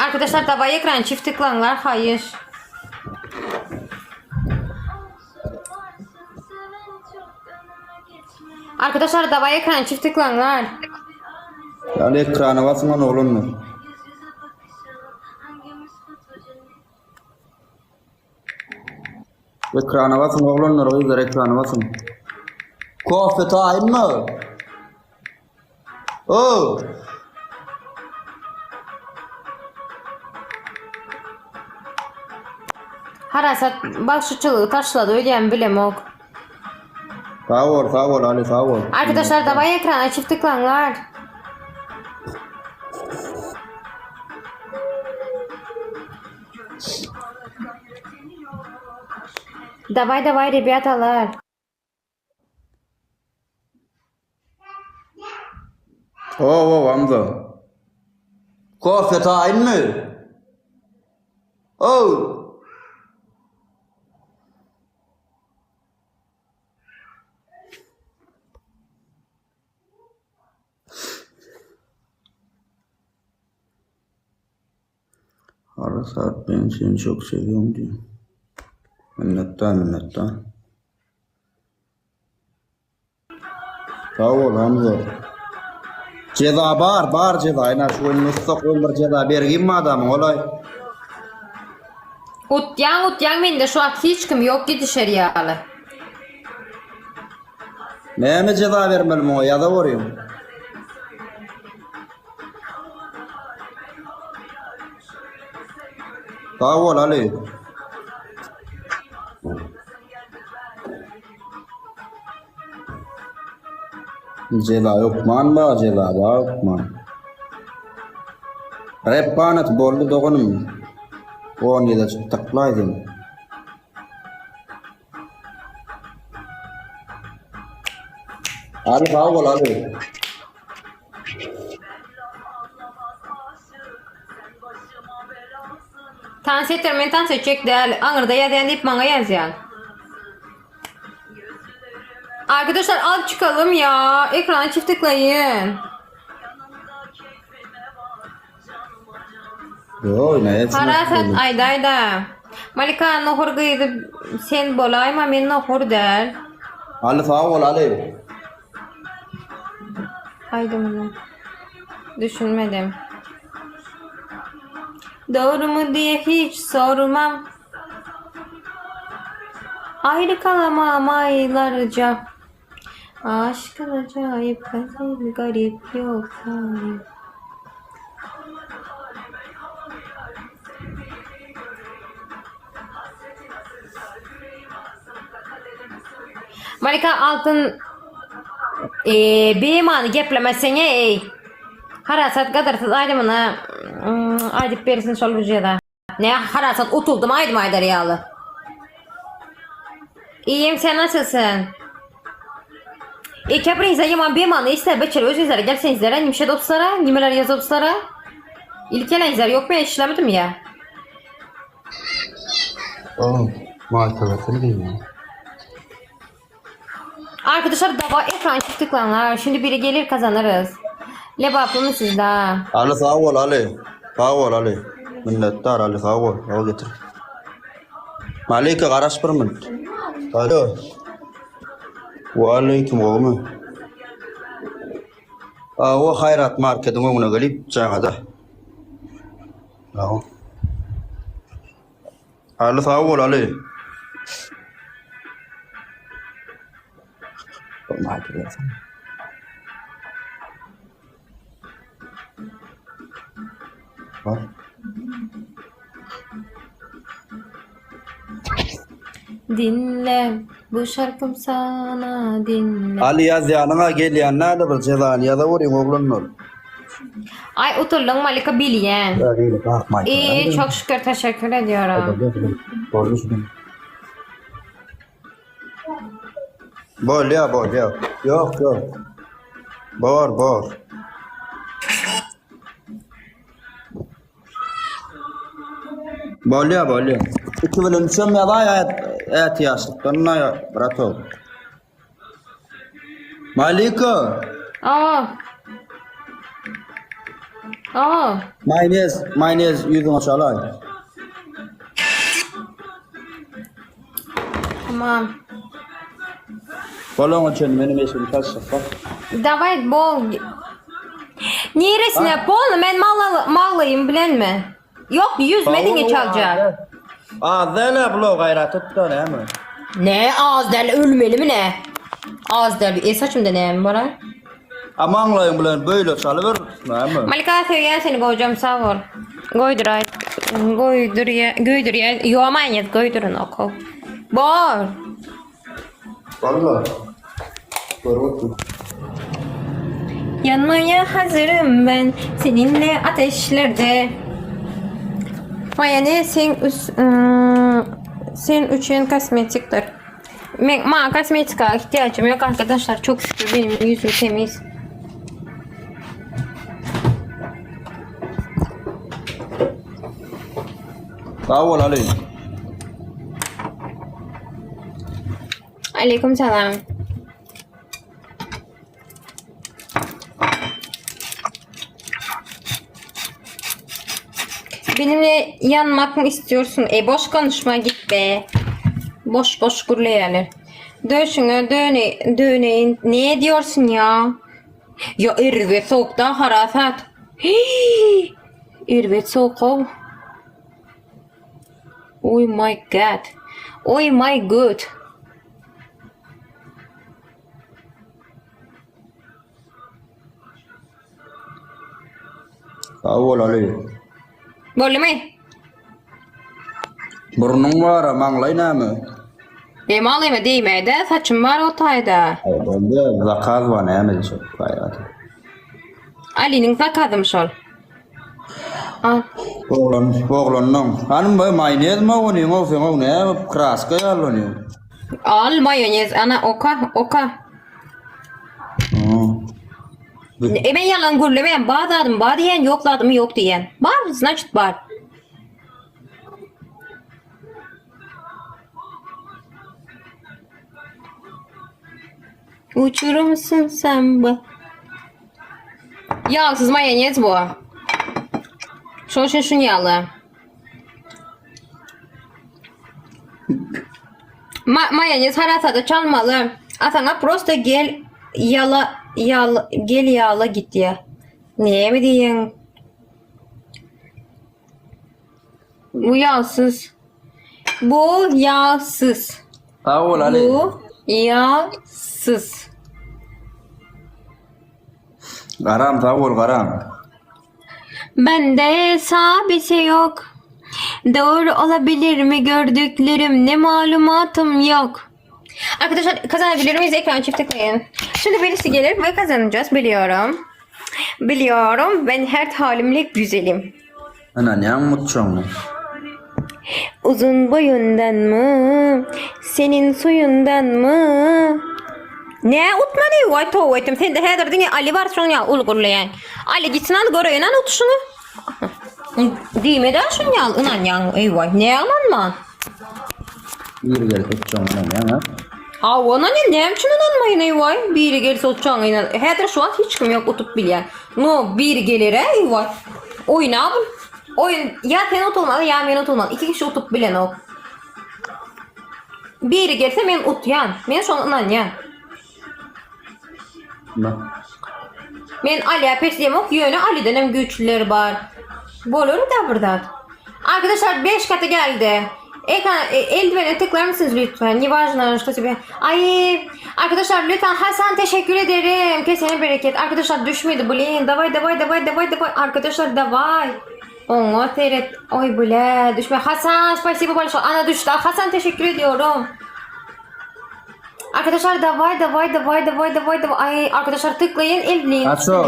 Arkadaşlar davay ekran çift tıklanlar haýyş. Arkadaşlar davay ekran çift tıklanlar. Yani ekrana basın lan oğlum. Ekrana basın oglanlar gyzlar ekrana basın. Kofe taýyn mı? O. Harasat bagşyçylygy taşlady öýdýän bilemok. Sag bol, sag bol Ali, sag bol. Arkadaşlar davay ekrana çift tıklaňlar. Davay davay rebýatalar. Ho ho Hamza. Kofe taýynmy? Oh. Harasat ben seni çok seviyorum diyor. Minnettar minnettar. Sag bol Hamza. Ceza bar bar ceza. Ina şu oyun ussak on bir ceza bergin mi adamın olay? Utýaň utýaň mende şu wagt hiç kim ýok gidişer ýaly. Näme ceza bermeli muňa ýaza görýin. Sag bol Ali. Ceza hökman bar ceza bar hökman. Repbanat boldy doganym. On ýyla çykdyklaý sen. Ali sag bol Ali. Tans etdir men tans etjek däl. Aňyrda ýazýan diýip maňa ýazýan. Arkadaşlar al çıkalım ya. Ekrana çift tıklayın. Ýok, ine hepsini Harasat aýdaýda. Malika nohur gyzy sen bolaýma men nohur däl. Ali sag bol Ali. Aýdymyny düşünmedim. Doğru mu diye hiç sormam. Ayrı kalamam aylarca. Aşkın acayip kadir garip yok tarif. Malika Altyn Eee bimany geplemesene eý. Harasat gadyrsyz aýdymyny aýdyp bersin şol wideoda. Ne harasat utuldym aýdym aýdar ýaly. Iýim sen nasylsyn? Eke birinizde ýaman bimany isle beçer özüňizlere gelseňizlere nimşe dostlara nimeler ýazopslara. Ilkeleňizler ýok men işlemedim ýa. Oğlum, marka versene diýýän. Arkadaşlar dava ekran çift tıklanlar. Şimdi biri gelir kazanırız. Lebaply mı siz daha? Ali sag bol Ali. Sag bol Ali. Minnetdar Ali sag bol. Sag getir. Malika garaş bir minut. Alo. Wa aleýkum gowmy? Awa Haýrat marketiň öňüne gelip jaňada. Awa. Ali sag bol Ali. Bar. Dinle bu şarkym sana dinle. Ali ýazýanyňa gelýän näde bir jezany ýazawerýň oglanlar. Ay utuldyň Malika bilýän. İyi çok şükür teşekkür ediyorum. Bolýa bolýa. Ýok ýok. Bor bor. Bolýa bolýa. Iki bilen üçem ýazaý ätiýaçlykdan bratok. Malika. Aa. Aa. Mayonez, mayonez ýüzüňe çalaý. Tamam. Bolaňa çenli menem eşigimi çalyşjak bak. Daway bol. Niresine bol? Men mal mallıyım bilenmi? Yok yüzme diňe çaljak. Az däl-ä bula gaýrat et-de näme? Ne az däl ölmelimi ne? Az däl. E saçymda näme bar a? A maňlaýyň bilen beýle çalyber näme? Malika söýýän seni gojam sag bol. Goýdur aý. Goýdur ýa, göýdür ýa. Ýo maýnez goýduryn ok. Bor. Walla. Görüp otur. Yanmaya hazırım ben seninle ateşlerde. Mayonez sen üs, ıı, sen üçün kosmetiktir. Men, ma kosmetika ihtiyacım yok arkadaşlar. Çok şükür benim yüzüm temiz. Sag bol Ali. Aleyküm selam. Benimle yanmak mı istiyorsun? E boş konuşma git be. Boş boş gürleýärler. Döşüňe döne, döneýin. Ne diyorsun ya? Ya erbet sowukda harasat. Hii! Erbet sowuk-ow. Oy my god. Oy my god. Sag bol Ali. Boldumy? Burnuň bar, maňlaý näme? Dem alyma diýmäýdä, saçym bar o taýda. Bende zakaz bar näme diýjek gaýrat. Aliniň zakazym şol. Al. Oglan, oglanyň. Hanym bu maýonez mi onyň o seň o näme kraska ýaly onyň. Al maýonez ana oka oka. E men ýalan gürlemeýän bar zadym bar diýen ýok zadym ýok diýen. Bar znaçit bar. Uçurumsun sen bu. Ýagsyz maýonez bu. Şoň üçin şuny ýagly. Ma maýonez harasada çalmaly. A saňa prosta gel ýala ýal gel ýala git diýýär. Näme diýýäň? Bu ýagsyz. Bu ýagsyz. Sag bol Ali. Bu ýagsyz. Garam sag bol garam. Bende sabite yok. Doğru olabilir mi gördüklerim ne malumatım yok. Arkadaşlar kazanabilir miyiz? Ekran çift tıklayın. Şimdi birisi gelir ve kazanacağız biliyorum. Biliyorum ben her halimle güzelim. Ana näme mutçaňmy? Uzun boyundan mı? Senin suyundan mı? Ne utmany vay tow etdim. Sende häzir diňe Ali bar şoň ýaly uly gürleýän. Ali gitsin al göreýin al utuşyňy. Diýme dä şuň ýaly ynanýaň eý-waý. Ne ynanman? Biri gelse utjagyňa ynanýaň ha? Hawa ynanýan näme üçin ynanmaýyn eý-waý. Biri gelse utjagyňa ynan. Häzir şu wagt hiç kim ýok utup bilýän. No biri geler-ä eý-waý. Oýna bul. Oýun ýa sen utulmaly ýa men utulmaly. Iki kişi utup bilenok. Biri gelse men utýan. Men şoňa ynanýan. Men Aliýa pes diýemok, ýöne Alidenem güýçlüler bar. Bolar-da bir zat. Arkadaşlar 5 katı geldi. Ekran e, eldivene tıklar mısınız lütfen? Ne важно, что тебе. Ay arkadaşlar lütfen Hasan teşekkür ederim. Kesene bereket. Arkadaşlar düşmedi blin. Davay davay davay davay davay. Arkadaşlar davay. Oňa seret. Oý bile düşme. Hasan spasibo большое. Ana düşdi. Hasan teşekkür ediyorum. Arkadaşlar davay davay davay davay davay davay. Ay arkadaşlar tıklayın elleyin. Naço.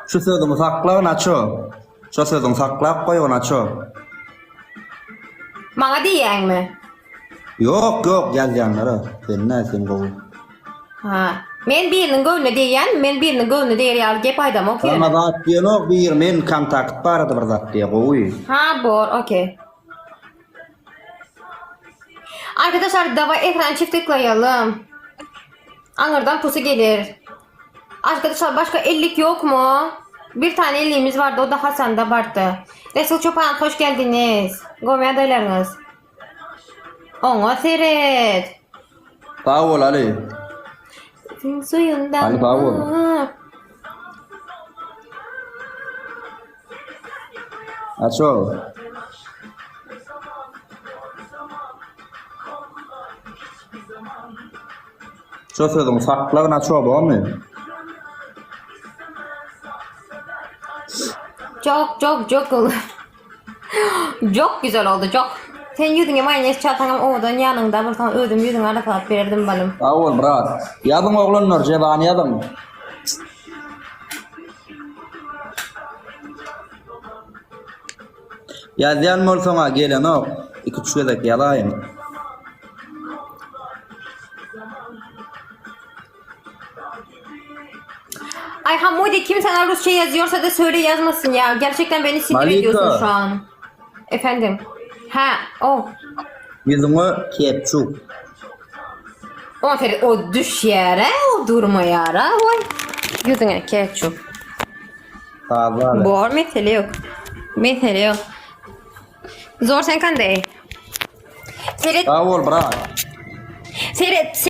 Şu sözüňi sakla Naço. Şu sözüňi saklap goý Naço. Maňa diýýäňmi? Ýok ýok ýazýanlara. Sen nä sen gowy. Ha. Men biriniň göwnüne diýýän, men biriniň göwnüne diýer ýaly gep aýdamok ýöne. Saňa zat diýenok bir men kontakt barada bir zat diýe gowy. Ha bor, okey. Arkadaşlar dava ekran çift tıklayalım. Aňyrdan pusy gelir. Arkadaşlar başka ellik yok mu? Bir tane elimiz vardı o da Hasan'da vardı. Resul Çoban hoş geldiniz. Gowy ýagdaýlaryňyz. Oňa seret. Sag bol Ali. Suyundan. Ali sag bol. Aço. Şo sözüň saklagyn aço bormy? Çok çok çok olur. Çok güzel oldu çok. Sen ýüzüňe maýonez çalsaňam owadan ýanyňda bolsaň özüm ýüzüňe arasalap bererdim balym. Sag bol brat. Ýazyň oglanlar jezany ýazyň. Ýazýan bolsaňa gelenok. Iki üç gezek ýazaýyn. Ay Hamudi kim sana Rusça yazıyorsa da söyle yazmasın ya. Gerçekten beni sinir Malika. ediyorsun şu an. Efendim. Ha o. Ýüzüňe ketçup. O Ferit o düşýär o durmaýar oý. Ýüzüňe ketçup. Sazlar. Bor mesele ýok. Mesele ýok. Zor sen kanday. Ferit Sag bol brat. Ferit.